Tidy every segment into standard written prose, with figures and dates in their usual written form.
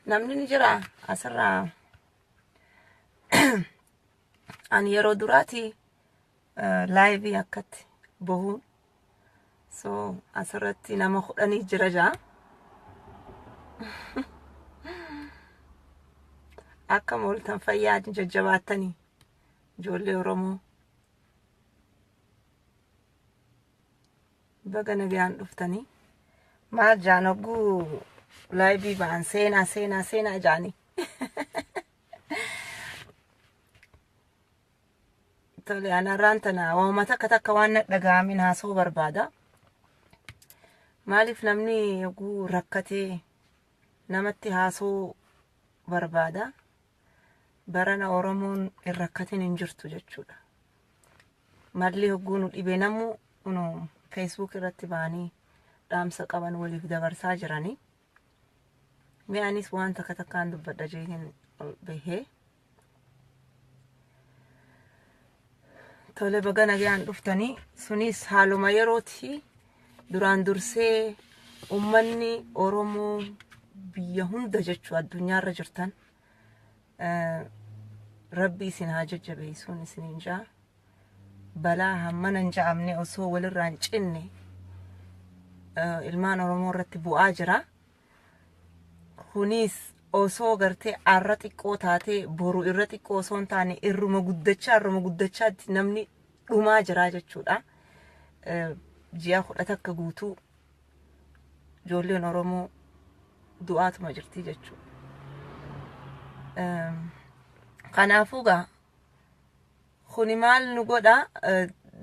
Namni ni jira asirraa. Ani yeroo duraati laayivii akkatti bahuun. So asirratti nama kudhanii jira jaa. Akkam ooltan fayyaa jajjabaattanii ijoollee Oromoo. Baga nagayaan dhuftanii. Maal jaan hogguu laayivii ba'an seenaa seenaa seenaa jaanii. Tole anarraan tana waanuma takka takka waan na dhaga'amin haasa'uu barbaada. Maaliif namni hogguu rakkatee namatti haasa'uu barbaada. Barana Oromoon hin rakkatin hin jirtu jechuudha. Malli hogguu nu dhibe namuu kunoo Facebook irratti ba'anii dhaamsa qaban waliif dabarsaa jiranii. Mee anis waan takka takkaan dubbadha jeetiin ol bahee. Tole baga nagaan dhuftanii sunis haaluma yerooti duraan dursee ummanni Oromoo biyya hunda jechuu addunyaarra jirtan rabbi isin haa jajjabeessuun isiniin jaa balaa hammana hin ja'amne osoo walirraa hin cinne ilmaan Oromoo irratti bu'aa jira. Kunis osoo gartee arra xiqqoo taatee boru irra xiqqoo osoo hin taane irruma guddachaa irruma guddachaatti namni dhumaa jira jechuudha. Ji'a 11 guutuu ijoolleen Oromoo du'aatuma jirti jechuudha. Kanaafuu gaa kuni maal nu godha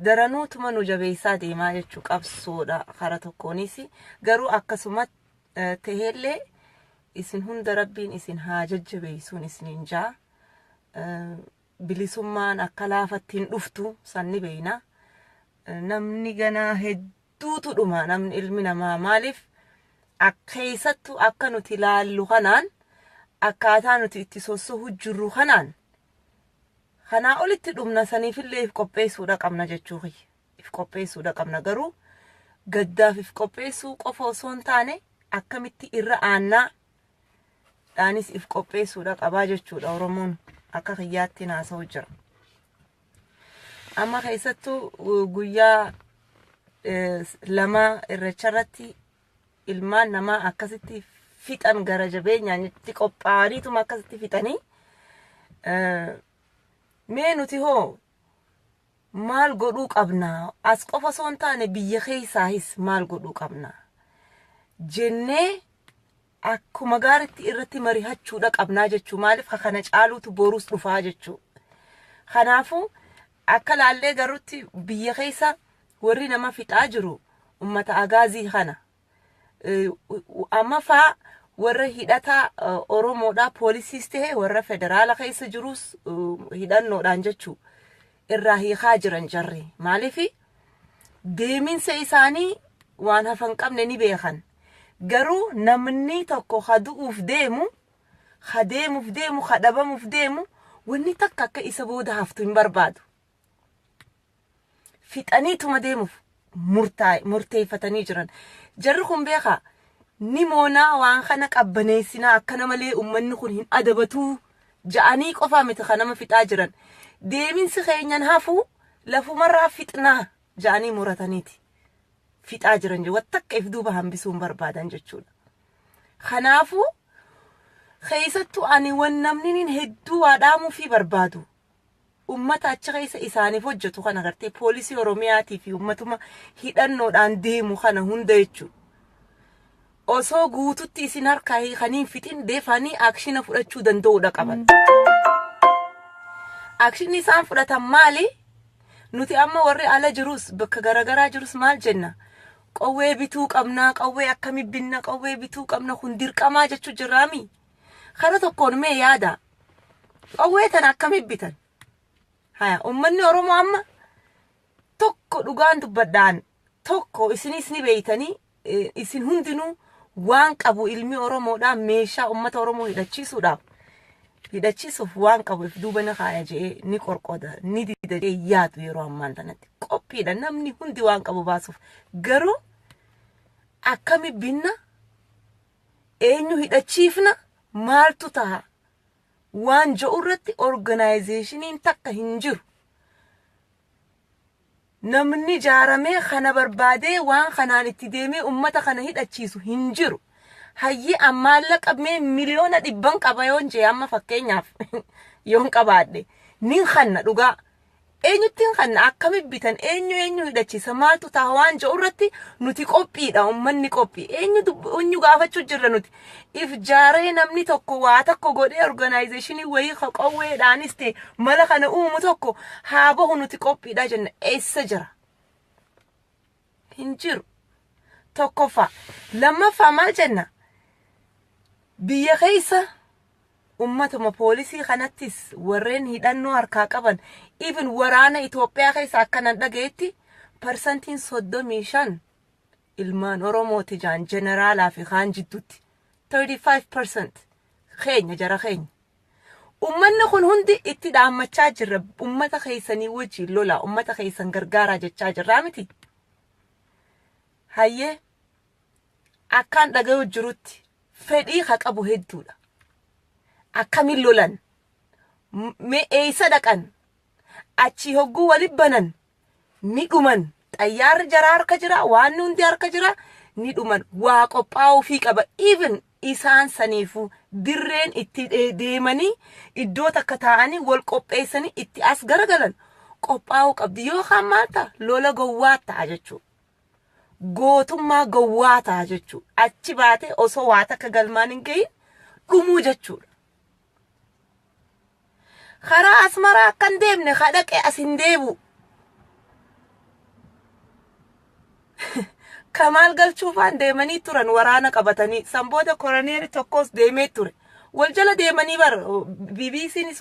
daranuutuma nu jabeessaa deemaa jechuu qabsoodha kara tokkoonis garuu akkasuma taheellee isin hunda rabbiin isin haa jajjabeessuun isiniin jaa. Bilisummaan akka laafatti hin dhuftu san ni beeyna. Namni ganaa hedduutu dhuma namni ilmi namaa maaliif keessattuu akka nuti laallu kanaan akkaataa nuti itti sossohu jirru kanaan kanaa olitti dhumna saniifillee if qopheessuudha qabna jechuu kiyya. If qopheessuudha qabna garuu gaddaaf if qopheessuu qofa osoo hin taane akkamitti irra aannaa dhaanis if qopheessuudha qabaa jechuudha Oromoon akka kiyyaatti haasa'u jira. Amma keessattuu guyyaa lama irreecha irratti ilmaan namaa akkasitti fixan gara jabeenyaan itti qophaa'aniituma akkasitti fixanii mee nuti hoo maal godhuu qabna as qofa osoo hin taane biyya keessaahis maal godhuu qabna jennee akkuma gaaritti irratti marihachuudha qabnaa jechuu maaliif ka kana caaluutu boruus dhufaa jechuu kanaafuu akka laallee garutti biyya keessa warri nama fixaa jiru ummata agaazii kana amma faa warra hidhataa Oromoodhaa poolisiis ta'e warra federaala keessa jirus hidhannoodhaan jechuu irraa hiikaa jiran jarri maaliif deeminsa isaanii waan hafan qabne ni beekan garuu namni tokko ka du'uuf deemu ka deemuuf deemu ka dhabamuuf deemu wanni takka akka isa booda haftu hin barbaadu. Fixaniituma deemuuf murteeffatanii jiran. Jarri kun beekaa ni moonaa waan kana qabbaneessinaa akkana malee uummanni kun hin adabatuu ja'anii qofaa miti kan nama fixaa jiran. Deeminsi keenyan hafuu lafumarraa fixnaa ja'anii murataniiti. Fixaa jiran wattakka if duuba hambisuu hin barbaadan jechuudha. Kanaafuu keessattuu ani wan namni hedduu waa dhaamuufii barbaadu ummata achi keessa isaaniif hojjetu kana gartee poolisii Oromiyaatii fi ummatuma hidhannoodhaan deemu kana hunda jechuudha. Osoo guututti isin harkaa hiikanii hin fixin deefanii akshina fudhachuu danda'uudha qaban. Akshinni isaan fudhatan maali? Nuti amma warri ala jirus bakka garaagaraa jirus maal jenna? Qawwee bituu qabna, qawwee akkami binna, qawwee bituu qabna kun dirqamaa jechuu jirraami. Kara tokkoon mee yaada. Qawwee tana akkami bitan? Haya, uummanni Oromoo amma tokko dhugaan dubbadhaan tokko isinis ni beeytanii isin hundinuu waan qabu ilmi Oromoodhaa meeshaa uummata Oromoo hidhachiisuudhaaf hidhachiisuuf waan qabu if duuba ni kaaya je'ee ni qorqoda ni dida je'ee yaadu yeroo ammaan tanatti qophiidha namni hundi waan qabu baasuuf garuu akkami binna eenyu hidhachiifna Maaltu taha? Waan jedhu irratti organizationiin takka hin jiru. Namni jaaramee kana barbaadee waan kanaan itti deemee ummata kana hidhachiisu hin jiru. Hayyee, ammaallaqa mee 100,000,000 qaba yoon jee, amma fakkeenyaaf yoon qabaadhe, nin kanna dhugaa. Eenyutti hin kanna? Akkami bitan? Eenyu eenyu hidhachiisa? Maaltu ta'a waan jedhu irratti nuti qophiidha. Ummanni qophii eenyu eenyu gaafachuu jirra nuti? If jaaree namni tokko waa tokko godhee organizationii wayii qawweedhaanis ta'e mala kana uumu tokko haa bahu, nuti qophiidha jenna. Eessa jira? Hin jiru. Tokkoffaa. Lammaffaa maal jenna? Biyya keessa ummatuma poolisii kanattis warreen hidhannoo harkaa qaban, even waraana Itoophiyaa keessa akkanan dhagayetti 35% ilmaan Oromooti jaan, jeneraalaa fi kaan jidduutti 35% keenya, jara keenya. Ummanni kun hundi itti dhaammachaa jirra, ummata keessanii wajjin lola, ummata keessan gargaaraa jechaa jirraa miti. Hayyee, akkaan dhagayuu jirutti fedhii ka qabu hedduudha. Akkamiin lolan? Mee eessa dhaqan? Achii hogguu walit banan ni dhuman. Xayyaarri jaraa harka jira, waan hundi harka jira, ni dhuman. Waa qophaa'uufii qaba. Even isaan saniifuu dirreen itti deemanii iddoo takka taa'anii wal qopheessanii itti as garagalan qophaa'uu qabdi. Yookaan maal ta'a? Lola gowwaa ta'a jechuudha. Gootummaa gowwaa ta'a jechuudha. Achi baatee osoo waa takka galmaan hin gahin dhumuu jechuudha. Karaa Asmaraa akka hin deemne ka dhaqee as hin deebi'u. Kamaal Galchuufaan deemanii turan waraana qabatanii. San booda koroneeri tokkos deemee ture. Wal jala deemanii bar BBC'n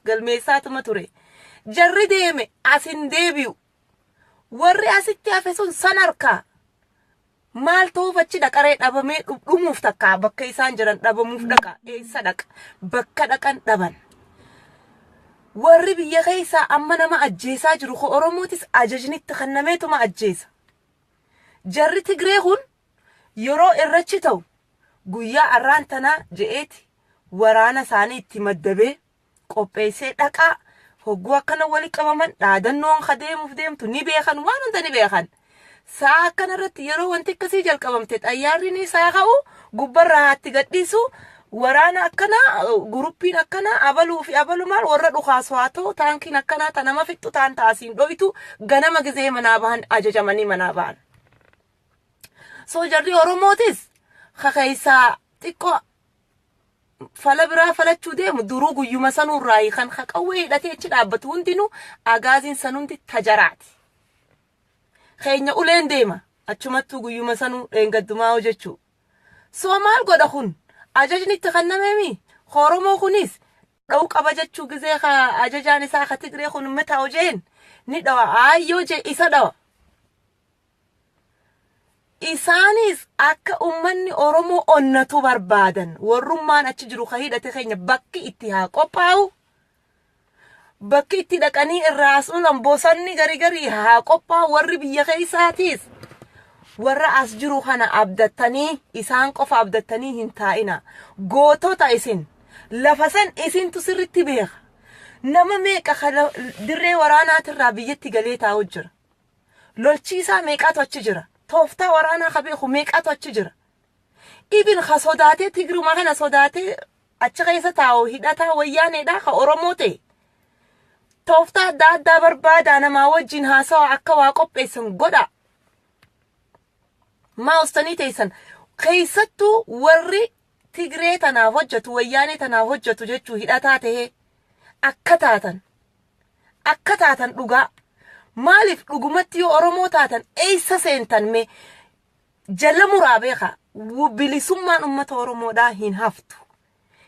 galmeessaatuma ture. Jarri deeme as hin deebi'u. Warri asitti hafe sun san harkaa maal ta'uuf achi dhaqaree? Dhabamee dhumuuf takka bakka isaan jiran dhabamuuf dhaqa. Eessa dhaqa? Bakka dhaqan dhaban. Warri biyya keessaa amma nama ajjeesaa jiru ko Oromootis ajajni itti kennameetuma ajjeesa. Jarri Tigree kun yeroo irrachi ta'u guyyaa arraan tanaa je'eeti waraana isaanii itti maddabee qopheessee dhaqaa. Hogguu akkana wali qabaman dhaadannoon ka deemuuf deemtu ni beekan, waan hunda ni beekan. Sa'a akkana irratti yeroo wanti akkasii jalqabamte xayyaarri ni isaa ka'u, gubbarraa haatti gadhiisu, waraana akkanaa, guruppiin akkanaa, abaluu fi abalu maal warra dhukaasu haa ta'u, taankiin akkanaa ta nama fixxu taan taasiin dhoytu ganama gizee manaa bahan ajajamanii manaa bahan. So jarri Oromootis kakeessaa xiqqoo fala biraa falachuu deemu duruu guyyuma sanuurraa kan qawwee hidhatee achi dhaabbatu hundinuu agaaziin san hundi tajaraati. Keenya uleen deema achumattuu guyyuma sanuu dheengaddumaa hojjechuu. So maal godha kun? Ajajni itti kennameemi. Oromoo kunis dha'uu qaba jechuu gizee ka ajajaan isaa ka Tigree kun mitaa hojeen ni dhawa, aayyoo jee isa dhawa. Isaanis akka ummanni Oromoo onnatu barbaadan. Warrummaan achi jiru ka hidhate keenya bakki itti haa qophaa'u. Bakki itti dhaqanii irraa as oolan bosonni garii garii haa qophaa'u. Warri biyya keessaatiis warra as jiru kana abdattanii, isaan qofa abdattanii hin taa'ina. Gootota isin lafa san isintu sirritti beeka. Nama meeqa kana dirree waraanaatirraa biyyatti galee taa'u jira? Lolchiisaa meeqaatu achi jira? Tooftaa waraanaa ka beeku meeqaatu achi jira? Ibin ka sodaatee, Tigruma kana sodaatee achi keessa taa'u, hidhataa Wayyaaneedha ka Oromoo ta'e. Tooftaa adda addaa barbaadaa, namaa wajjin haasawa, akka waa qopheessan godha. Maa ustanii teessan? Keessattuu warri Tigree tanaaf hojjetu, Wayyaanee tanaaf hojjetu jechuu, hidhataa tahee akka taatan akka taatan dhugaa. Maaliif dhugumatti yoo Oromoo taatan eessa seentan? Mee jala muraa beekaa, bilisummaan uummata Oromoodhaa hin haftu.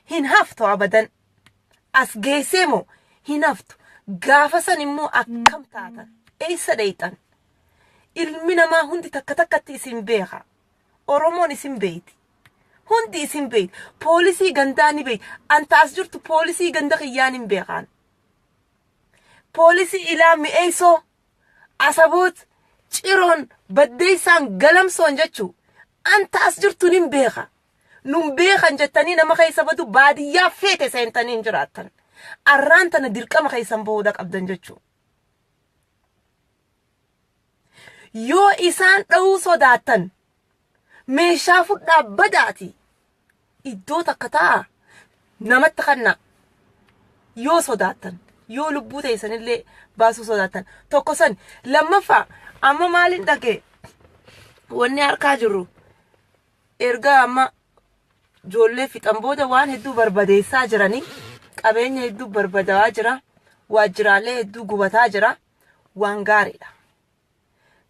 Hin haftu abadan. As geessee moo hin haftu. Gaafa san immoo akkam taatan? Eessa dheeyxan? Ilmi namaa hundi takka takkatti isin beeka. Oromoon isin beeyti. Hundi isin beeyti. Poolisii gandaa ni beeyti. Anta as jirtu poolisii ganda kiyyaan hin beekaan. Poolisii ilaa Mi'eessoo, Asaboot, Ciroon, Baddeessaan, Galamsoon jechuu. Anta as jirtu nin beeka. Nun beekan jettanii nama keessa badu baadiyyaa feete seentanii hin jiraattan. Arraan tana dirqama keessan bahuudha qabdan jechuudha. Yoo isaan dha'uu sodaattan meeshaa fudhaa badaati iddoo takka taa'aa namatti kannaa. Yoo sodaattan yoo lubbuu teessanillee baasuu sodaattan tokko san lammaffaa amma maaliin dhagee wanni harkaa jirru erga amma ijoollee fixan booda waan hedduu barbadeessaa jiranii qabeenya hedduu barbadaa'aa jira waajjiraalee hedduu gubataa jira waan gaariidha.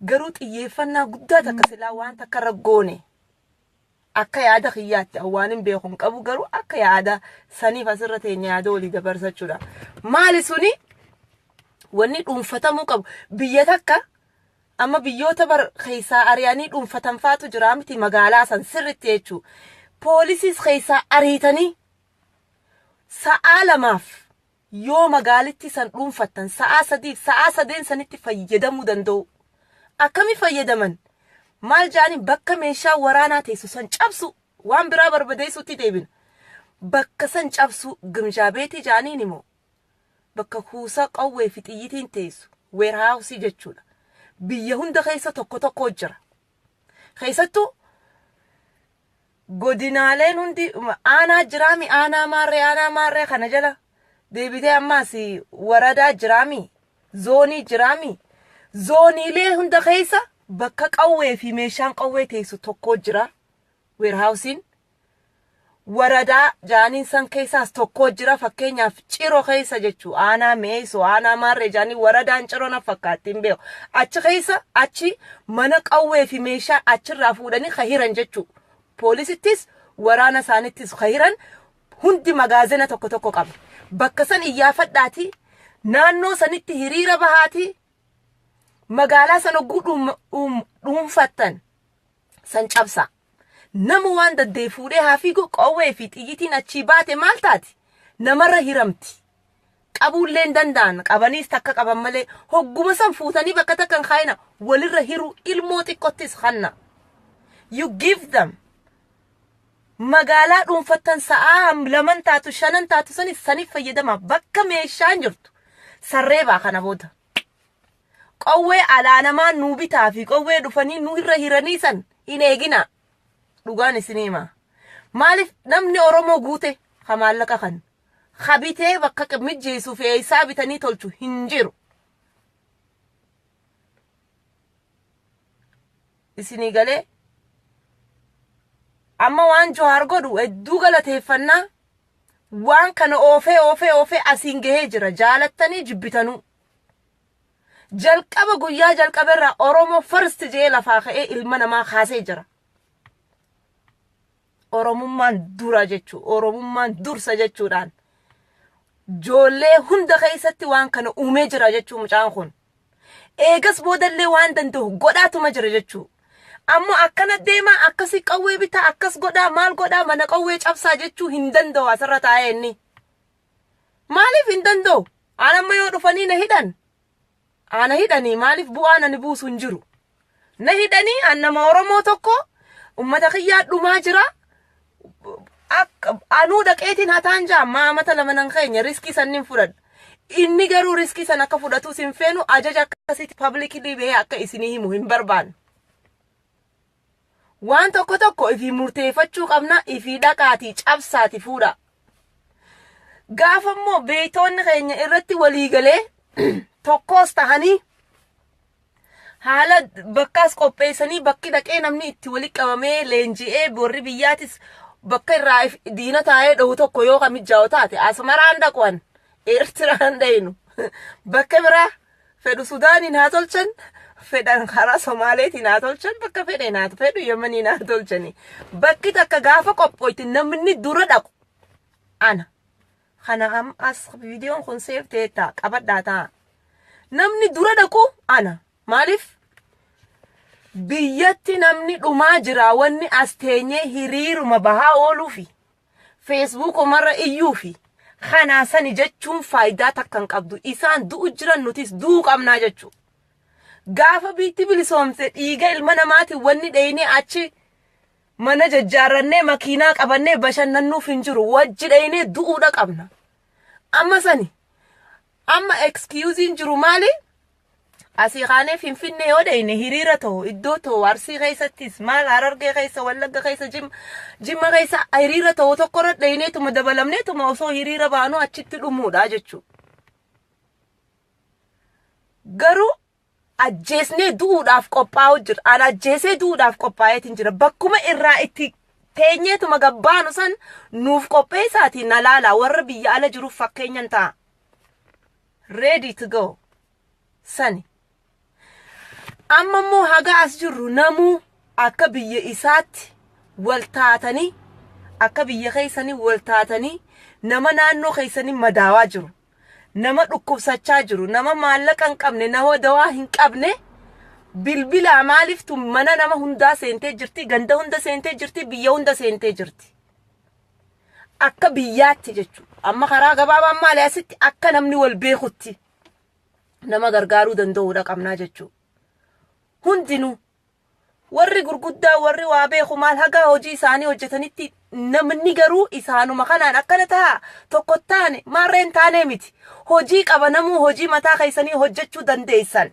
Garuu xiyyeeffannaa guddaa takka silaa waan takka irra goone akka yaada kiyyaatti an waan hin beeku hin qabu garuu akka yaada saniif asirra teenya yaada walii dabarsachuudha. Maali suni wanni dhuunfatamuu qabu biyya takka amma biyyoota bar keessaa ari'anii dhuunfatan faatu jira miti magaalaa san sirritti jechuu. Poolisiis keessaa ariitanii sa'aa lamaaf yoo magaalitti san dhuunfattan sa'aa sadiif sa'aa sadeen sanitti fayyadamuu danda'u. Akkami fayyadaman? Maal jaaniin bakka meeshaa waraanaa teessu san cabsu waan biraa barbadeessuutti deebina. Bakka san cabsu gimjaa beetii jaaniin immoo bakka kuusaa qawwee fi xiyyitiin teessu weerhaawusii jechuudha. Biyya hunda keessa tokko tokko jira. Keessattuu godinaaleen hundi aanaa jiraami aanaa maarree aanaa maarree kana jala deebitee ammaas waradaa jiraami zoonii jiraami zooniilee hunda keessa bakka qawwee fi meeshaan qawwee teessu tokko jira weerhaawusiin waradaa jaaniin san keessaas tokko jira fakkeenyaaf ciro keessa jechuu aanaa meesoo aanaa maarree jaanii waradaan ciro na fakkaatti hin beeku achi keessa achi mana qawwee fi meeshaa achirraa fuudhanii ka hiran jechuu poolisittis waraana isaanittis ka hiran hundi magaazina tokko tokko qaba bakka san iyyaafadhaati naannoo sanitti hiriira bahaati magaalaa san hogguu dhuunfattan san cabsa. Nama waan daddee fuudhee haa fiigu qawwee fi xiyyitiin achii baate maal taati? Namarra hiramti. Qabuullee hin danda'an qabaniis takka qaban malee hogguma san fuutanii bakka takka hin kaayina walirra hiruu ilmoo xiqqottis kanna. You give them. Magaalaa dhuunfattan sa'aa laman taatu shanan taatu sanis saniif fayyadama bakka meeshaan jirtu sarree baa kana booda. Qawwee alaa namaa nuu bitaa fi qawwee dhufanii nu irra hiranii san hin eegina. Dhugaan isinii hima. Maaliif namni Oromoo guute ha maallaqa kan ha bitee bakka mijjeessuu fi eessaa bitanii tolchu hin jiru. Isinii galee amma waan Jawaar godhu hedduu galateeffannaa waan kana oofee oofee oofee asiin gahee jira jaalattanii jibbitanuu. Jalqaba guyyaa jalqaba irraa Oromoo first jee lafaa ka'ee ilma namaa kaasee jira. Oromummaan dura jechuu Oromummaan dursa jechuudhaan joollee hunda keessatti waan kana uumee jira jechuu mucaan kun. Eegas boodallee waan danda'u godhaatuma jira jechuu. Ammoo akkana deemaa akkasii qawwee bitaa akkas godhaa maal godhaa mana qawwee cabsaa jechuu hin danda'u asirra taa'ee inni. Maaliif hin danda'u? Aan amma yoo dhufanii na hidhan. Ana hidhanii maaliif bu'aan ani buusu hin jiru. Na hidhanii an nama Oromoo tokko ummata kiyyaa dhumaa jira. Akka anuu dhaqeetiin hataan jaa ammaa amata lama nan keenya riskii sannin fudhadha. Inni garuu riskii san akka fudhatus hin feenu ajaja akkasitti publicly bahee akka isinii himu hin barbaannu. Waan tokko tokko ifii murteeffachuu qabna ifii dhaqaatii cabsaati fuudha. Gaafa immoo beektoonni keenya irratti walii galee tokkos tahanii haala bakkaas qopheessanii bakki dhaqee namni itti wali qabamee leenji'ee warri biyyaatis bakka irraa diina taa'ee dhahu tokko yoo kan mijaa'u taate Asmaraan dhaquwan Eertiraan dhayinu bakka biraa fedhu Sudaaniin haa tolchan fedhan karaa Somaaleetiin haa tolchan bakka fedhen haa fedhu Yemeniin haa tolchani bakki takka gaafa qophooyte namni dura dhaqu ana kana am as viidiyoon kun seef ta'ee ta'a qabadhaa ta'a namni dura dhaqu ana maaliif biyyatti namni dhumaa jira wanni as teenyee hiriiruma bahaa ooluufi feesbuukumarra iyyuufi kanaa sani jechuun faayidaa takka hin qabdu isaan du'u jiran nutis du'uu qabnaa jechuu gaafa biitti bilisoomte dhiiga ilma namaatiin wanni dheeynee achi Mana jajjaarrannee makiinaa qabannee bashannannuuf hin jiru. Wajji dhaynee du'uudha qabna. Amma sani amma excuseiin jiru maali? Asii kaanee Finfinnee yoo dhayne hiriira ta'u iddoo ta'u, Arsii keessattis maal, Harargee keessa, Wallagga keessa, Jimma keessa hiriira ta'u tokko irra dhayneetuma dabalamneetuma osoo hiriira baanuu achitti dhumuudha jechuudha. Garuu ajjeesnee du'uudhaaf qophaa'u jira. An ajjeesee du'uudhaaf qophaa'eetiin jira. Bakkuma irraa itti teenyeetuma gabbaanu san nuuf qopheessaatii na laalaa, warra biyya ala jiruuf fakkeenyan ta'a. Ready to go. Sani. Amma immoo haga as jirru namuu akka biyya isaatti wal taatanii, akka biyya keessanii wal taatanii, nama naannoo keessanii madaawaa jiru, nama dhukkubsachaa jiru, nama maallaqa hin qabne, nama dawaa hin qabne bilbilaa. Maaliif tun mana nama hundaa seentee jirti, ganda hunda seentee jirti, biyya hunda seentee jirti. Akka biyyaatti jechuudha. Amma karaa gabaabaan maali, asitti akka namni wal beekutti nama gargaaruu danda'uudha qabnaa jechuudha. Hundinuu warri gurguddaa, warri waa beeku maal, haga hojii isaanii hojjetanitti, namni garuu isaanuma kanaan akkana ta'a tokko taane maarreen taanee miti. Hojii qaba namuu, hojii mataa keessanii hojjechuu dandeessan.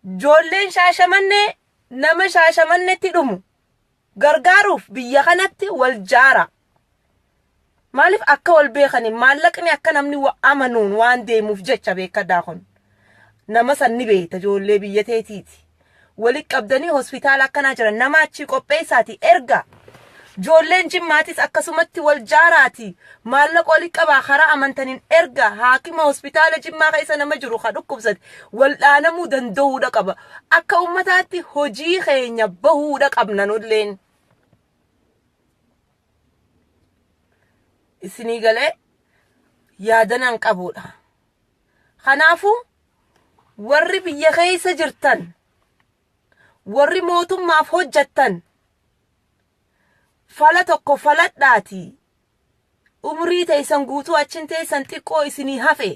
Ijoolleen Shaashamannee nama Shaashamannetti dhumu gargaaruuf biyya kanatti wal jaara. Maaliif akka wal beekanii maallaqni akka namni amanuun waan deemuuf jecha beekadhaa, kun. Nama san ni beekta, ijoollee biyya teetiiti. Walitti qabdanii hospitaala akkanaa jiran nama achii qopheessaati erga. Ijoolleen Jimmaatis akkasumatti wal jaaraati. Maallaqa walitti qabaa, karaa amantaniin erga. Haakima hospitaala Jimmaa keessa nama jiru ka dhukkubsate wal dhaanamuu danda'uudha qaba. Akka ummataatti hojii keenya bahuudha qabna nulleen. Isinii galee yaadanaan qabuudha. Kanaafuu warri biyya keessa jirtan, warri mootummaaf hojjettan, fala tokko faladhaati. Umrii teessan guutuu achin teessan xiqqoo isinii hafe,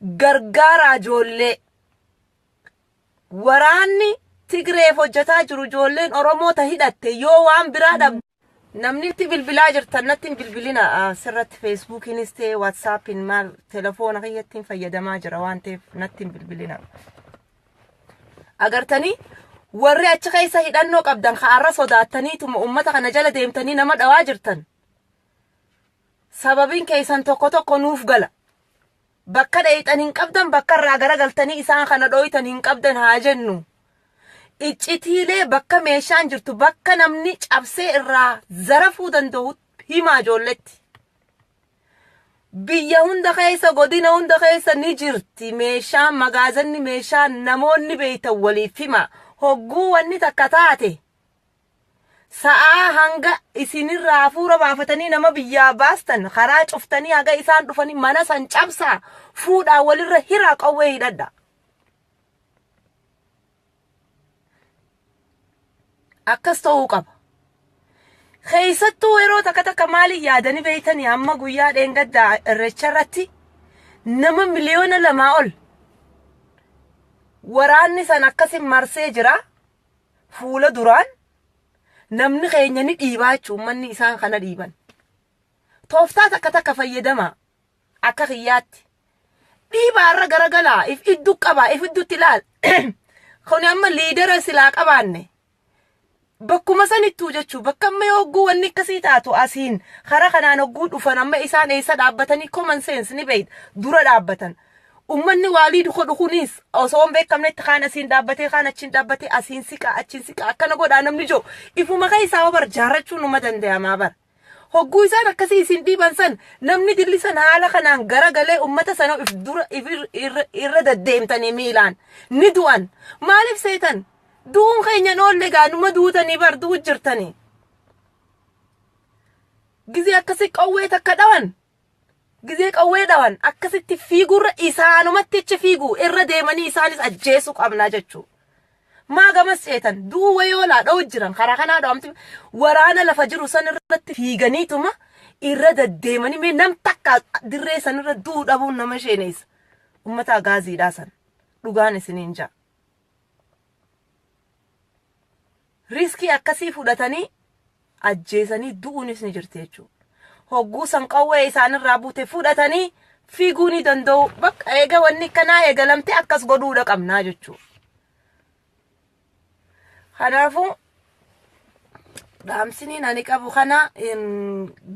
gargaaraa ijoollee. Waraanni Tigreef hojjetaa jiru, ijoolleen Oromoo ta hidhatte yoo waan biraa dhabde. Namni itti bilbilaa jirtan natti hin bilbilina, sirratti Facebookiinis ta'e WhatsAppiin maal, telefoona kiyyattiin fayyadamaa jira waan ta'eef natti hin bilbilina. Agartanii, warri achi keessa hidhannoo qabdan ka'arra sodaattaniituma uummata kana jala deemtanii nama dhawaa jirtan. Sababiin keessan tokko tokko nuuf gala. Bakka dheeyxan hin qabdan, bakka irraa garagaltanii isaan kana dhooytan hin qabdan haa jennu. Iccitiilee bakka meeshaan jirtu, bakka namni cabsee irraa zarafuu danda'u himaa ijoolletti. Biyya hunda keessa, godina hunda keessa ni jirti meeshaan, magaazanni meeshaan namoonni beeytan waliif hima. Hogguu wanni takka taate sa'aa hanga isinirraa hafuura baafatanii nama biyyaa baastan karaa cuftanii, haga isaan dhufanii mana san cabsaa, fuudhaa, walirra hiraa, qawwee hidhadha. Akkas ta'uu qaba. Keessattuu yeroo takka takka maaliin yaadanii beeytanii, amma guyyaa dheengaddaa Irreecha irratti nama 2 miliyoona ol waraanni san akkasin marsee jira. Fuula duraan namni keenya ni dhiibaa jechuun uummanni isaan kana dhiiban. Tooftaa takka takka fayyadamaa akka kiyyaatti. Dhiibaa irra garagalaa, if iddu qabaa, if iddutti ilaal. Kuni amma leader silaa qabaanne. Bakkuma sanittuu jechuu, bakka amma yoo hogguu wanni akkasii taatu asiin karaa kanaan hogguu dhufan, amma isaan eessa dhaabbatanii, common sense ni beeyta, dura dhaabbatan. Ummanni waalii godhu kunis osoo hin beekamnetti kaan asiin dhaabbatee, kaan achiin dhaabbatee, asiin siqaa, achiin siqaa, akkana godhaa namni jiru ifuma keessaa bar jaarrachuun numa danda'amaa bar. Hogguu isaan akkasii isin dhiiban san namni dillisan haala kanaan garagalee ummata sana if dura if irra deddeemtanii miilaan ni du'an. Maaliif seetan? Du'uun keenya hin oolle gaa, numa duutanii bar, du'u jirtanii. Gizee akkasii qawwee takka dhawan, gizee qawwee dhawan akkasitti fiigurra isaanumatti achi fiigu irra deemanii isaanis ajjeesuu qabnaa jechuudha. Maa gamas ceetan? Du'uu wayoolaa dha'u jiran, karaa kanaa dha'amti, waraana lafa jiru san irratti fiiganiituma irra deddeemanii mee nam takka dirree san irra du'uu dhabuun nama sheeneessa. Uummata agaaziidhaa san dhugaan isiniin ja'a. Riskii akkasii fudhatanii ajjeesanii du'uunis ni jirti jechuudha. Hogguu san qawwee isaanirraa buute fudhatanii fiiguu ni danda'u. Bakka eega wanni kanaa eegalamte akkas godhuudha qabnaa jechuudha. Kanaafuu dhaamsiniin ani qabu kana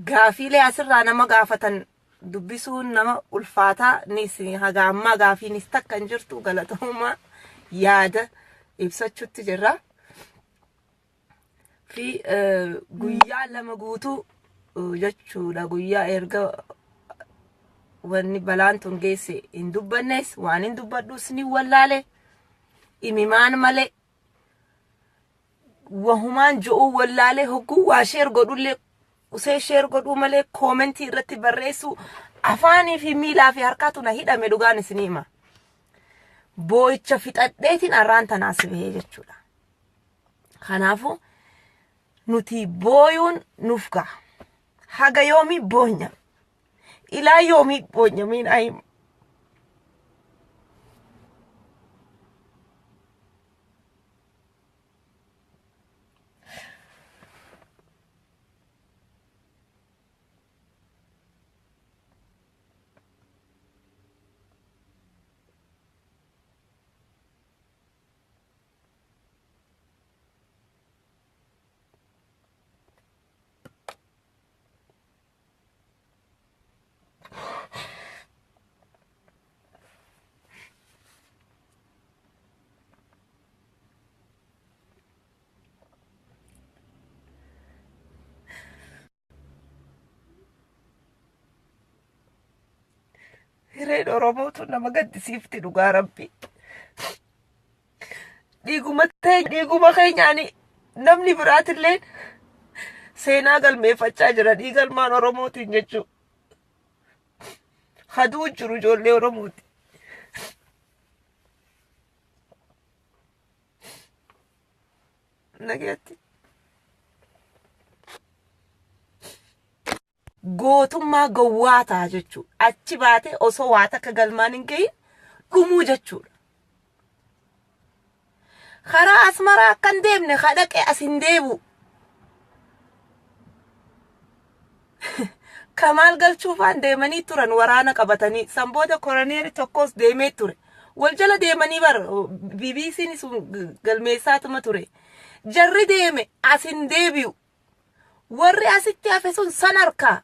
gaafiilee asirraa nama gaafatan dubbisuun nama ulfaataa nis haga ammaa gaafiinis takka hin jirtu galatooma yaada ibsachuutti jirra. Fi guyyaa 2 guutuu jechuudha guyyaa erga wanni balaan tun geesse hin dubbannes waan hin dubbadhus ni wallaale imimaan malee wahumaan jo'uu wallaalee hogguu waa sheer godhullee usee sheer godhuu malee koomentii irratti barreessuu afaanii fi miilaa fi harkaatu na hidhame dhugaan isinii hima. Boo'icha fixadheetiin arraan tanaas bahee jechuudha. Kanaafuu nuti booyuun nuuf ga'a. Haga yoomii boonya? Ilaa yoomii boonya miin ayima. Hireen Oromootu nama gaddisiifti dhugaa rabbi. Dhiiguma teenya dhiiguma keenyaani namni biraatillee seenaa galmeeffachaa jira dhiiga ilmaan Oromootiin jechuu. Haduu jiru ijoollee Oromooti. Nagaatti. Gootummaa gowwaa ta'a jechuudha. Achi baatee osoo waa takka galmaan hin gahin dhumuu jechuudha. Karaa Asmaraa akka hin deemne ka dhaqe as hin deebi'u. Kamaal galchuufaan deemanii turan waraana qabatanii. San booda koroneeri tokkos deemee ture. Wal jala deemanii bar BBC'n sun galmeessaatuma ture. Jarri deeme as hin deebi'u. Warri asitti hafe sun san harkaa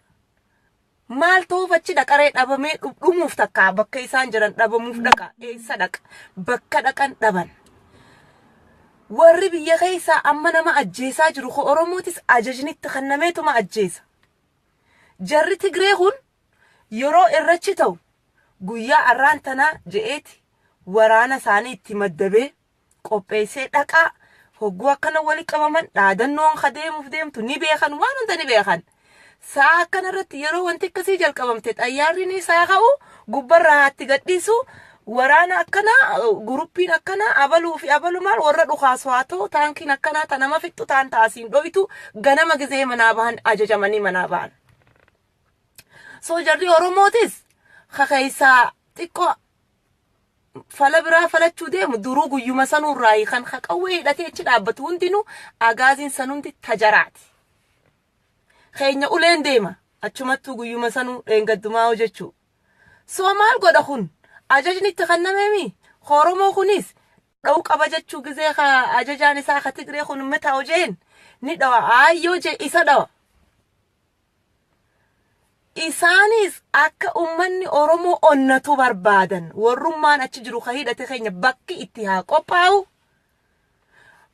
maal ta'uuf achi dhaqaree dhabamee dhumuuf takka bakka isaan jiran dhabamuuf dhaqa eessa dhaqa bakka dhaqan dhaban. Warri biyya keessaa amma nama ajjeesaa jiru ko Oromootis ajajni itti kennameetuma ajjeesa. Jarri Tigree kun yeroo irrachi ta'u guyyaa arraan tanaa je'eeti waraana isaanii itti maddabee qopheessee dhaqaa hogguu akkana wali qabaman dhaadannoon ka deemuuf deemtu ni beekan waan hunda ni beekan. Sa'a akkana irratti yeroo wanti akkasii jalqabamte xayyaarri ni isaa ka'u gubbarraa haatti gadhiisu waraana akkanaa guruppiin akkanaa abaluu fi abalu maal warra dhukaasu haa ta'u taankiin akkanaa ta nama fixxu taan taasiin dhoytu ganama gizee manaa bahan ajajamanii manaa bahan. So jarri Oromootis ka keessaa xiqqoo fala biraa falachuu deemu duruu guyyuma sanuurraayi kan qawwee hidhatee achi dhaabbatu hundinuu agaaziin san hundi tajaraati. Keenya uleen deema achumattuu guyyuma sanuu dheengaddumaa hojjechuu. So maal godha kun ajajni itti kennameemi Oromoo kunis dha'uu qaba jechuu gizee ka ajajaan isaa ka Tigree kun mitaa hojeen ni dhawa aayyoo jee isa dhawa. Isaanis akka ummanni Oromoo onnatu barbaadan. Warrummaan achi jiru ka hidhate keenya bakki itti haa qophaa'u.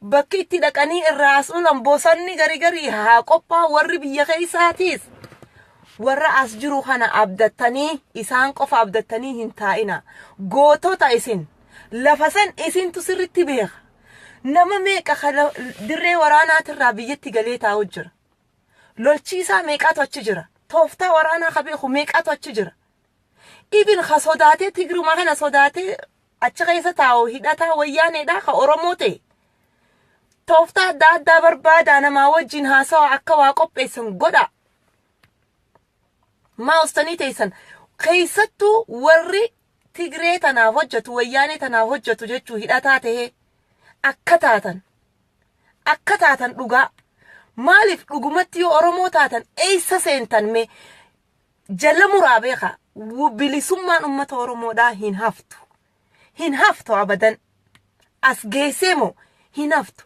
Bakki itti dhaqanii irraa as oolan bosonni garii garii haa qophaa'u. Warri biyya keessaatiis warra as jiru kana abdattanii isaan qofa abdattanii hin taa'ina. Gootota isin lafa san isintu sirritti beeka. Nama meeqa ka dirree waraanaatirraa biyyatti galee taa'u jira. Lolchiisaa meeqaatu achi jira? Tooftaa waraanaa ka beeku meeqaatu achi jira? Ibin ka sodaatee Tigruma kana sodaatee achi keessa taa'u hidhataa wayyaaneedha ka Oromoo ta'e. Tooftaa adda addaa barbaadaa namaa wajjin haasawa akka waa qopheessan godha. Maa ustanii teessan keessattuu warri Tigree tanaaf hojjetu wayyaanee tanaaf hojjetu jechuu hidhataa tahee akka taatan. Akka taatan dhugaa. Maaliif dhugumatti yoo Oromoo taatan eessa seentan mee jala muraa beekaa. Bilisummaan uummata Oromoodhaa hin haftu. Hin haftu abadan. As geessee moo hin haftu.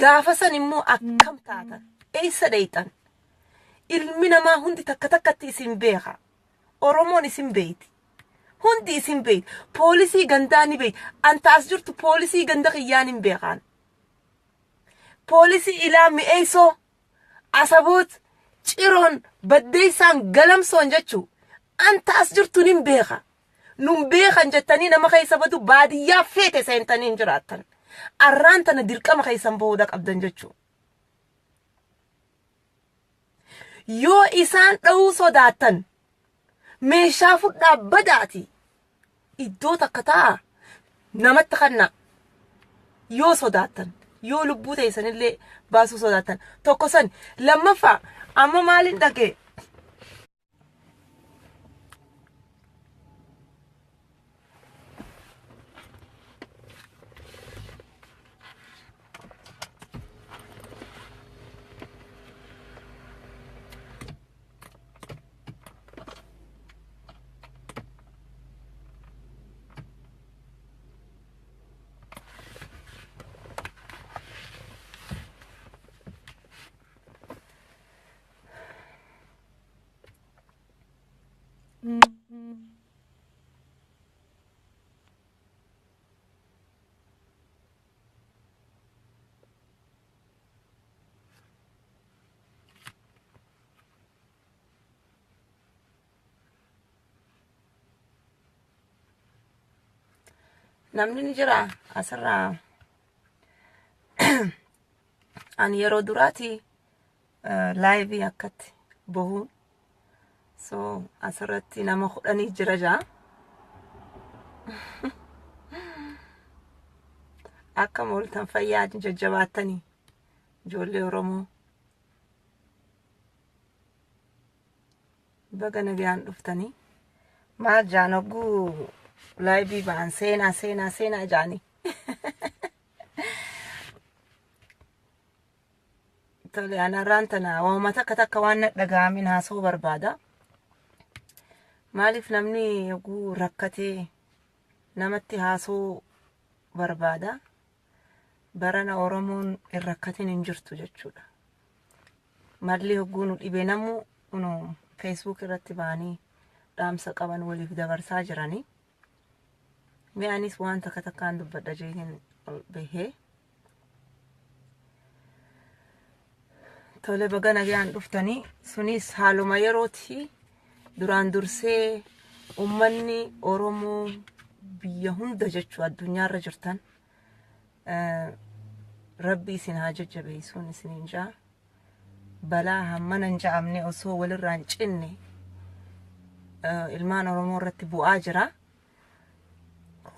Gaafa san immoo akkam taatan? Eessa dheeyxan? Ilmi namaa hundi takka takkatti isin beeka. Oromoon isin beeyti. Hundi isin beeyti. Poolisii gandaa ni beeyti. Anta as jirtu poolisii ganda kiyyaan hin beekaan. Poolisii ilaa mi'eessoo, asaboot, ciroon, baddeessaan, galamsoon jechuu. Anta as jirtu nin beeka. Nun beekan jettanii nama keessa badu baadiyyaa feete seentanii hin jiraattan. Arraan tana dirqama keessan bahuudha qabdan jechuu. Yoo isaan dhahuu sodaattan meeshaa fudhaa badaati iddoo takka taa'aa namatti kannaa. Yoo sodaattan yoo lubbuu teessanillee baasuu sodaattan tokko san lammaffaa amma maalin dhagee Namni ni jira asirraa. Ani yeroo duraati laayivii akkatti bahuun so asirratti nama kudhanii jira jaa. Akkam ooltan fayyaa jajjabaattanii ijoollee Oromoo. Baga nagaan dhuftanii. Maal jaan hogguu laayivii ba'an seenaa seenaa seenaa jaanii. Tole anarraan tana waanuma takka takka waan na dhaga'amin haasa'uu barbaada. Maaliif namni yogguu rakkatee namatti haasa'uu barbaada. Barana Oromoon hin rakkatin hin jirtu jechuudha. Malli hogguu nu dhibe namuu kunoo Facebook irratti ba'anii dhaamsa qaban waliif dabarsaa jiranii. Mee anis waan takka takkaan dubbadha jeetiin ol bahee. Tole baga nagaan dhuftanii sunis haaluma yerooti duraan dursee ummanni Oromoo biyya hunda jechuu addunyaarra jirtan rabbi isin haa jajjabeessuun isiniin jaa balaa hammana hin ja'amne osoo walirraa hin cinne ilmaan Oromoo irratti bu'aa jira.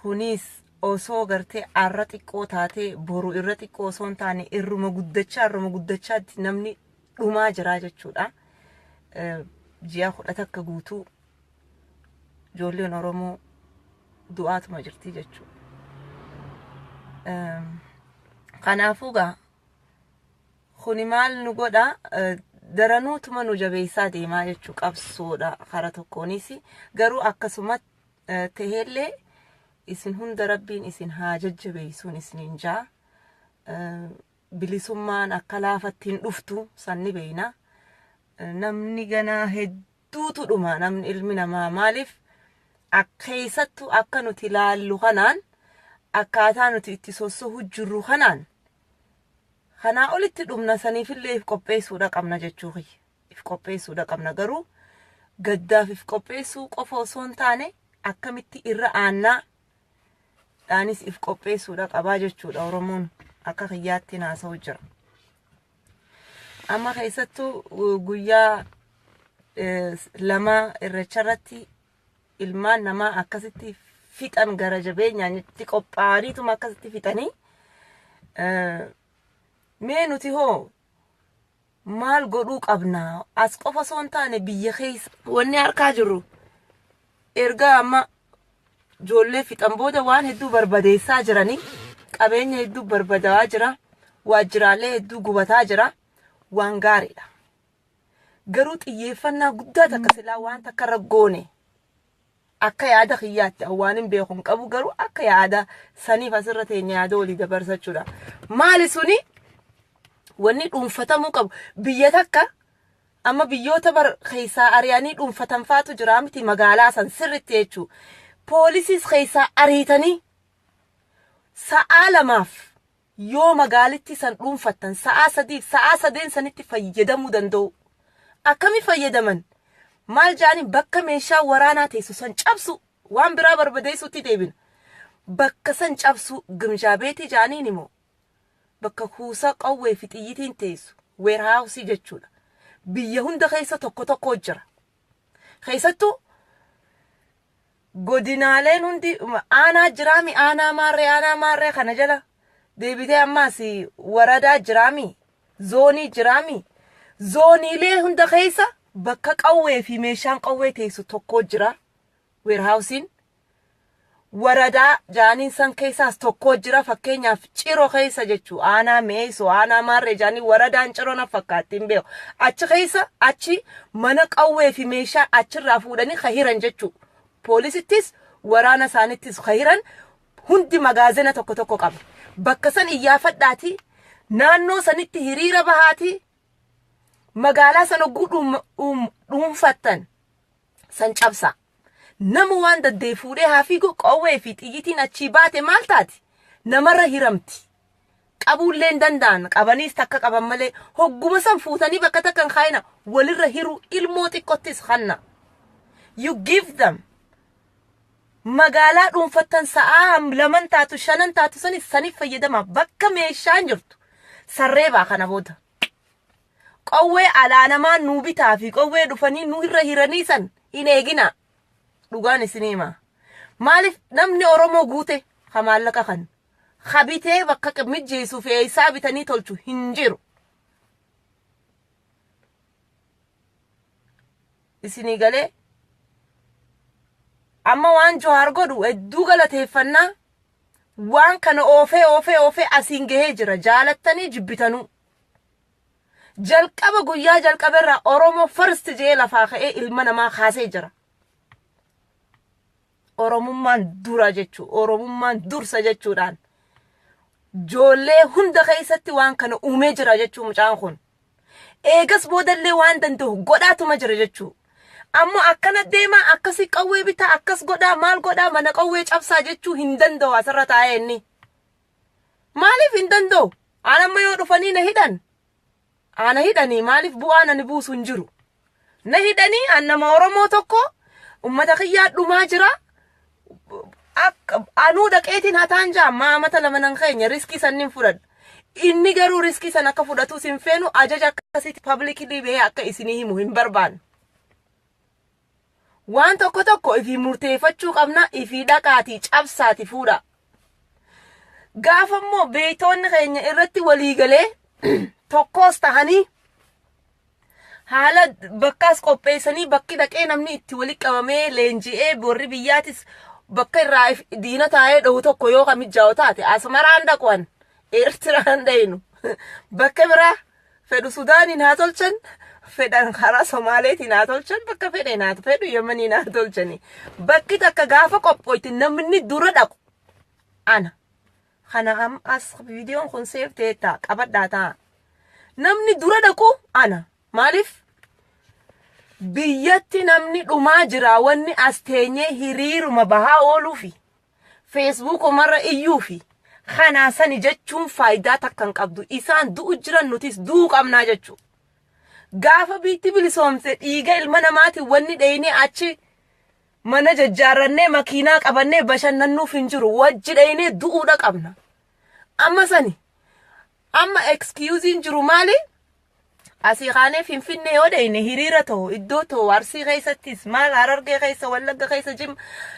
Kunis osoo gartee arra xiqqoo taatee boru irra xiqqoo osoo hin taane irruma guddachaa irruma guddachaatti namni dhumaa jira jechuudha. Ji'a 11 guutuu ijoolleen Oromoo du'aatuma jirti jechuudha. Kanaafuu gaa Kuni maal nu godha daranuutuma nu jabeessaa deemaa jechuu qabsoodha kara tokkoonis garuu akkasuma taheellee isin hunda rabbiin isin haa jajjabeessuun isiniin jaa bilisummaan akka laafatti hin dhuftu san ni beeyna namni ganaa hedduutu dhuma namni ilmi namaa maaliif keessattuu akka nuti laallu kanaan akkaataa nuti itti sossohu jirru kanaan Kanaa olitti dhumna saniifillee if qopheessuudha qabna jechuu kiyya. If qopheessuudha qabna garuu gaddaaf if qopheessuu qofa osoo hin taane akkamitti irra aannaa dhaanis if qopheessuudha qabaa jechuudha Oromoon akka kiyyaatti haasa'u jira. Amma keessattuu guyyaa lama irreecha irratti ilmaan namaa akkasitti fixan gara jabeenyaan itti qophaa'aniituma akkasitti fixanii mee nuti hoo maal godhuu qabna as qofa osoo hin taane biyya keessa wanni harkaa jirru erga amma ijoollee fixan booda waan hedduu barbadeessaa jiranii qabeenya hedduu barbadaa'aa jira. Waajjiraalee hedduu gubataa jira. Waan gaariidha. Garuu xiyyeeffannaa guddaa takka silaa waan takka irra goone, akka yaada kiyyaatti, waan hin beeku hin qabu, garuu akka yaada saniif asirra teenya yaada walii dabarsachuudha. Maali suni? Wanni dhuunfatamuu qabu biyya takka amma biyyoota bar keessaa ari'anii dhuunfatan faatu jira miti, magaalaa san sirritti jechuu. Poolisiis keessaa ariitanii sa'aa 2f yoo magaalitti san dhuunfattan, sa'aa 3f, sa'aa sadeen sanitti fayyadamuu danda'u. Akkami fayyadaman? Maal jaaniin, bakka meeshaa waraanaa teessu san cabsu, waan biraa barbadeessuutti deebina. Bakka san cabsu gimjaa beetii jaaniin immoo bakka kuusaa qawwee fi xiyyitiin teessu, warehouse jechuudha. Biyya hunda keessa tokko tokko jira. Keessattuu godinaaleen hundi aanaa jiraami, aanaa maarree, aanaa maarree kana jala deebitee ammaas waradaa jiraami, zoonii jiraami. Zooniilee hunda keessa bakka qawwee fi meeshaan qawwee teessu tokko jira. Warehouseiin waradaa jaaniin san keessaas tokko jira. Fakkeenyaaf Ciro keessa jechuu, aanaa Meesoo, aanaa maarree jaanii, waradaan Ciro na fakkaatti, hin beeku. Achi keessa achi mana qawwee fi meeshaa achirraa fuudhanii kahiran jechuu. Poolisittis waraana isaanittis kahiran hundi magaazina tokko tokko qaba. Bakka san iyyaafadhaati, naannoo sanitti hiriira bahaati, magaalaa sana hogguu dhuunfattan san cabsa. Nama waan daddee fuudhee haa fiigu. Qawwee fi xiyyitiin achii baate maal taati? Namarra hiramti. Qabuullee hin danda'an, qabaniis takka qaban malee. Hogguma san fuutanii bakka takka hin kaayina, walirra hiruu, ilmoo xiqqottis kanna. You give them. Magaalaa dhuunfattan sa'aa laman taatu, shanan taatu sanis saniif fayyadama. Bakka meeshaan jirtu sarree baa kana booda. Qawwee alaa namaa nuu bitaa fi qawwee dhufanii nu irra hiranii san hin eegina. Dhugaan isinii hima. Maaliif namni Oromoo guute ha maallaqa kan ha bitee bakka mijjeessuu fi eessaa bitanii tolchu hin jiru. Isinii galee, amma waan Jawaar godhu hedduu galateeffannaa. Waan kana oofee oofee oofee asiin gahee jira, jaalattanii jibbitanuu. Jalqaba guyyaa jalqaba irraa Oromoo first jee lafaa ka'ee ilma namaa kaasee jira. Oromummaan dura jechuu, Oromummaan dursa jechuudhaan joollee hunda keessatti waan kana uumee jira jechuu mucaan kun. Eegas boodallee waan danda'u godhaatuma jira jechuu. Ammoo akkana deemaa, akkasii qawwee bitaa, akkas godhaa, maal godhaa, mana qawwee cabsaa jechuu hin danda'u asirra taa'ee inni. Maaliif hin danda'u? Aan amma yoo dhufanii na hidhan. Ana hidhanii maaliif bu'aan ani buusu hin jiru. Na hidhanii an nama Oromoo tokko, ummata kiyyaa dhumaa jira. Akka anuu dhaqeetiin hataan jaa ammaa amata 2 nan keenya risk sannin fudhadha. Inni garuu risk san akka fudhatus hin feenu, ajaja akkasitti publicly bahee akka isinii himu hin barbaannu. Waan tokko tokko ifii murteeffachuu qabna, ifii dhaqaatii cabsaati fuudha. Gaafa immoo beeytoonni keenya irratti walii galee tokkos tahanii haala bakkaas qopheessanii, bakki dhaqee namni itti wali qabamee leenji'ee, warri biyyaatis bakka irraa diina taa'ee dhohu tokko yoo ka mijaa'u taate, Asmaraan dhaquwan, Eertiraan dhayinu, bakka biraa fedhu Sudaaniin haa tolchan, fedhan karaa Somaaleetiin haa tolchan, bakka fedhen haa fedhu Yemeniin haa tolchani, bakki takka gaafa qophooyte namni dura dhaqu ana. Kana am as viidiyoon kun save ta'ee ta'a, qabadhaa ta'a. Namni dura dhaqu ana. Maaliif? Biyyatti namni dhumaa jira, wanni as teenyee hiriiruma bahaa ooluufi feesbuukumarra iyyuufi kanaa sani jechuun faayidaa takka hin qabdu. Isaan du'u jiran, nutis du'uu qabnaa jechuu. Gaafa biitti bilisoomte dhiiga ilma namaatiin wanni dheeynee achi mana jajjaarrannee makiinaa qabannee bashannannuuf hin jiru. Wajji dheeynee du'uudha qabna. Amma sani amma excuseiin jiru maali? Asii kaanee Finfinnee yoo dheyne hiriira ta'u, iddoo ta'u, Arsii keessattis, maal, Harargee keessa, Wallagga keessa,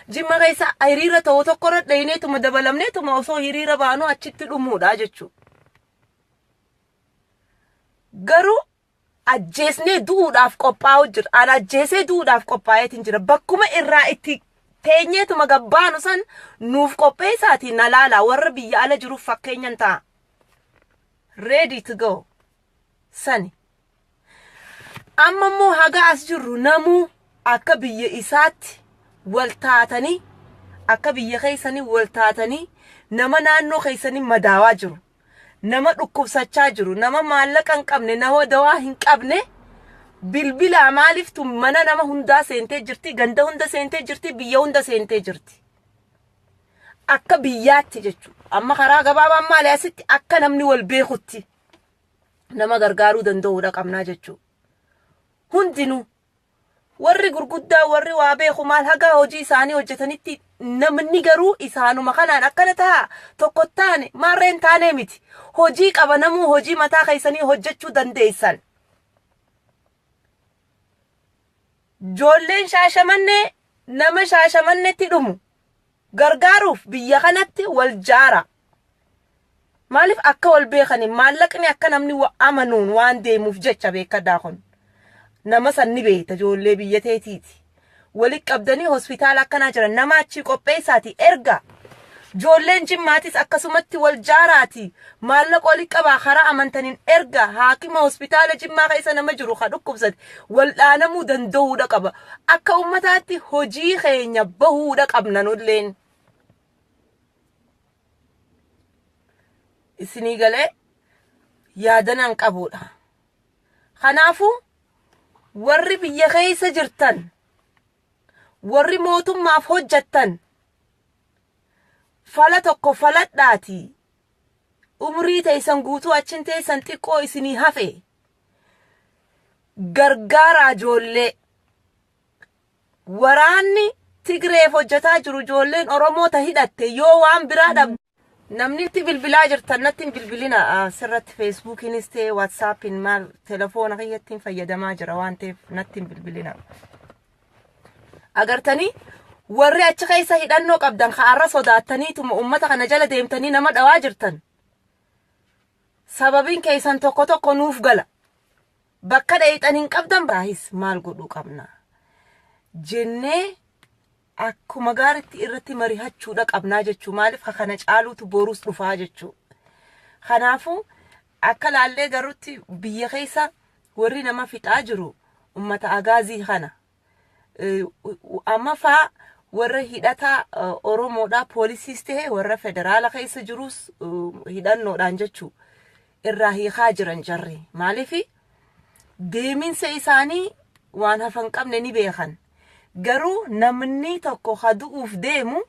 Jimma keessa hiriira ta'u tokko irra dheyneetuma dabalamneetuma osoo hiriira baanuu achitti dhumuudha jechuudha. Garuu ajjeesnee du'uudhaaf qophaa'u jira. An ajjeesee du'uudhaaf qophaa'eetiin jira. Bakkuma irraa itti teenyeetuma gabbaanu san nuuf qopheessaatii na laala, warra biyya ala jiruuf fakkeenyan ta'a. Ready to go. Sani. Amma immoo haga as jirru namuu akka biyya isaatti wal taatanii, akka biyya keessanii wal taatanii, nama naannoo keessanii madaawaa jiru, nama dhukkubsachaa jiru, nama maallaqa hin qabne, nama dawaa hin qabne bilbilaa. Maaliif tun mana nama hundaa seentee jirti, ganda hunda seentee jirti, biyya hunda seentee jirti. Akka biyyaatti jechuudha. Amma karaa gabaabaan maali, asitti akka namni wal beekutti nama gargaaruu danda'uudha qabnaa jechuudha. Hundinuu, warri gurguddaa, warri waa beeku maal, haga hojii isaanii hojjetanitti, namni garuu isaanuma kanaan akkana ta'a, tokko taane maarreen taanee miti. Hojii qaba namuu, hojii mataa keessanii hojjechuu dandeessan. Ijoolleen Shaashamannee nama Shaashamannetti dhumu gargaaruuf biyya kanatti wal jaara. Maaliif akka wal beekanii maallaqni akka namni amanuun waan deemuuf jecha beekadhaa kun. Nama san ni beekta, ijoollee biyya teetiiti. Walitti qabdanii hospitaala akkanaa jiran nama achii qopheessaati erga. Ijoolleen Jimmaatis akkasumatti wal jaaraati. Maallaqa walitti qabaa, karaa amantaniin erga. Haakima hospitaala Jimmaa keessa nama jiru ka dhukkubsate wal dhaanamuu danda'uudha qaba. Akka ummataatti hojii keenya bahuudha qabna nulleen. Isinii galee yaadanaan qabuudha. Kanaafuu warri biyya keessa jirtan, warri mootummaaf hojjettan, fala tokko faladhaati. Umrii teessan guutuu achin teessan xiqqoo isinii hafe, gargaaraa ijoollee. Waraanni Tigreef hojjetaa jiru, ijoolleen Oromoo ta hidhatte yoo waan biraa dhabde. Namni itti bilbilaa jirtan natti hin bilbilina. Sirratti Feesbuukiinis ta'e WhatsAppiin maal, telefoona kiyyattiin fayyadamaa jira waan ta'eef natti hin bilbilina. Agartanii, warri achi keessa hidhannoo qabdan ka'arra sodaattaniituma uummata kana jala deemtanii nama dhawaa jirtan. Sababiin keessan tokko tokko nuuf gala. Bakka dheeyxan hin qabdan baahis maal godhuu qabna jennee akkuma gaaritti irratti marihachuudha qabnaa jechuu. Maaliif kana caaluutu boruus dhufaa jechuu. Kanaafuu akka laallee garutti biyya keessa warri nama fixaa jiru ummata Agaazii kana. Amma faa warra hidhataa Oromoodhaa, poolisiis ta'e warra federaala keessa jirus hidhannoodhaan jechuu irraa hiikaa jiran jarri. Maaliif deeminsa isaanii waan hafan qabne ni beekan. Garuu namni tokko ka du'uuf deemu,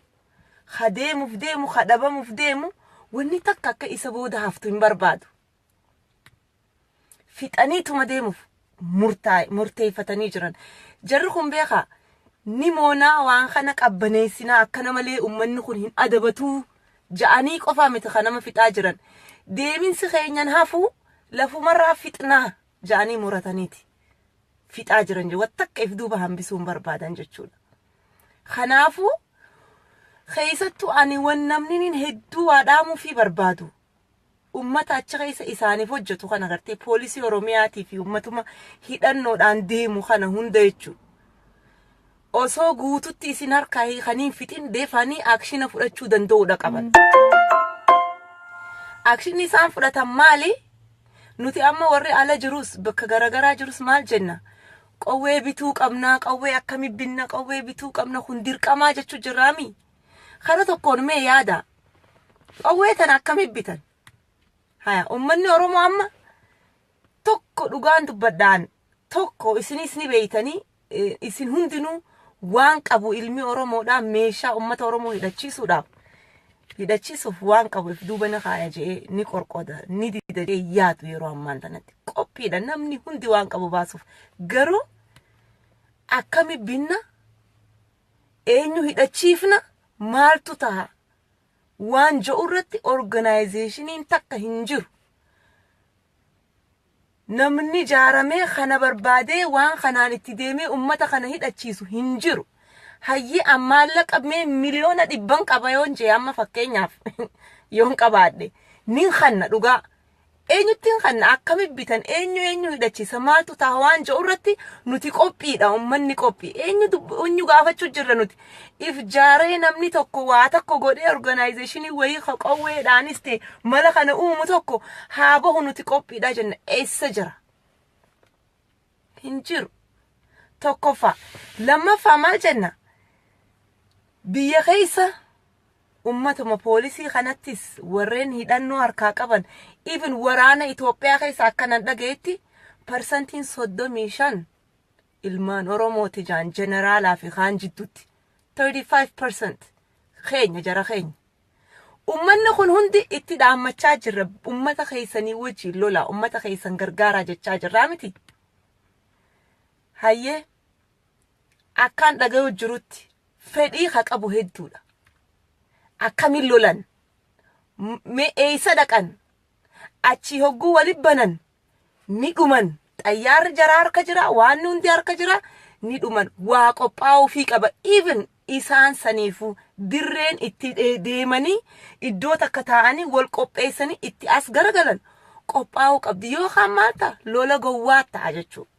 ka deemuuf deemu, ka dhabamuuf deemu, wanni takka akka isa booda haftu hin barbaadu. Fixaniituma deemuuf murteeffatanii jiran. Jarri kun beekaa ni moonaa, waan kana qabbaneessinaa, akkana malee uummanni kun hin adabatuu ja'anii qofaa miti kan nama fixaa jiran. Deeminsi keenyan hafuu lafumarraa fixnaa ja'anii murataniiti. Fixaa jiran jiru. Wanta akka if duuba hambisuu hin barbaadan jechuudha. Kanaafuu keessattuu ani wan namni hedduu waa dhaamuu fi barbaadu, ummata achi keessa isaaniif hojjetu kana gartee, poolisii Oromiyaatii fi ummatuma hidhannoodhaan deemu kana hunda jechuudha. Osoo guututti isin harkaa hiikanii fixin deefanii action fudhachuu danda'uudha qaban. Actionni isaan fudhatan maali? Nuti amma warri ala jirus, bakka garaagaraa jirus maal jenna? Qawwee bituu qabna, qawwee akkamii binna, qawwee bituu qabna, kun dirqamaa jechuu jirraami. Kara tokkoon mee yaada. Qawwee tana akkamii bitan? Haya, uummanni Oromoo amma tokko dhugaan dubbadhaan tokko isinis ni beeytanii, isin hundinuu waan qabu ilmi Oromoodhaa meeshaa uummata Oromoo hidhachiisuuf waan qabu if duuba ni kaaya je'ee ni qorqoda, ni dida je'ee yaadu. Yeroo ammaan tanatti qophiidha namni hundi waan qabu baasuuf. Garuu akkami binna, eenyu hidhachiifna, maaltu taha waan jedhu irratti organizationiin takka hin jiru. Namni jaaramee kana barbaadee waan kanaan itti deemee ummata kana hidhachiisu hin jiru. Hayyi, maallaqa mee 100,000,000 qaba yoon jee, amma fakkeenyaaf yoon qabaadhe, nin kanna dhugaa. Eenyuttiin kanna, akkami bitan, eenyu eenyu hidhachiisa, maaltu ta'a waan jedhu irratti nuti qophiidha. Ummanni qophii eenyu eenyu gaafachuu jirra nuti. If jaaree namni tokko waa tokko godhee, organization wayii qawweedhaanis ta'e mala kana uumu tokko haa bahu, nuti qophiidha jenna. Eessa jira? Hin jiru. Tokkoffaa. Lammaffaa maal jenna? Biyya keessa ummatuma poolisii kanattis warreen hidhannoo harkaa qaban, even waraana Itoophiyaa keessa akkanan dhagayetti 35% ilmaan Oromooti jaan, jeneraalaa fi kaan jidduutti 35% keenya, jara keenya. Ummanni kun hundi itti dhaammachaa jirra, ummata keessanii wajjin lola, ummata keessan gargaaraa jechaa jirraa miti. Hayyee, akkaan dhagayu jirutti fedhii ka qabu hedduudha. Akkamiin lolan? Mee eessa dhaqan? Achii hogguu walit banan ni dhuman. Xayyaarri jaraa harka jira, waan hundi harka jira, ni dhuman. Waa qophaa'uufii qaba. Even isaan saniifuu dirreen itti deemanii iddoo takka taa'anii wal qopheessanii itti as garagalan qophaa'uu qabdi. Yookaan maal ta'a? Lola gowwaa ta'a jechuudha.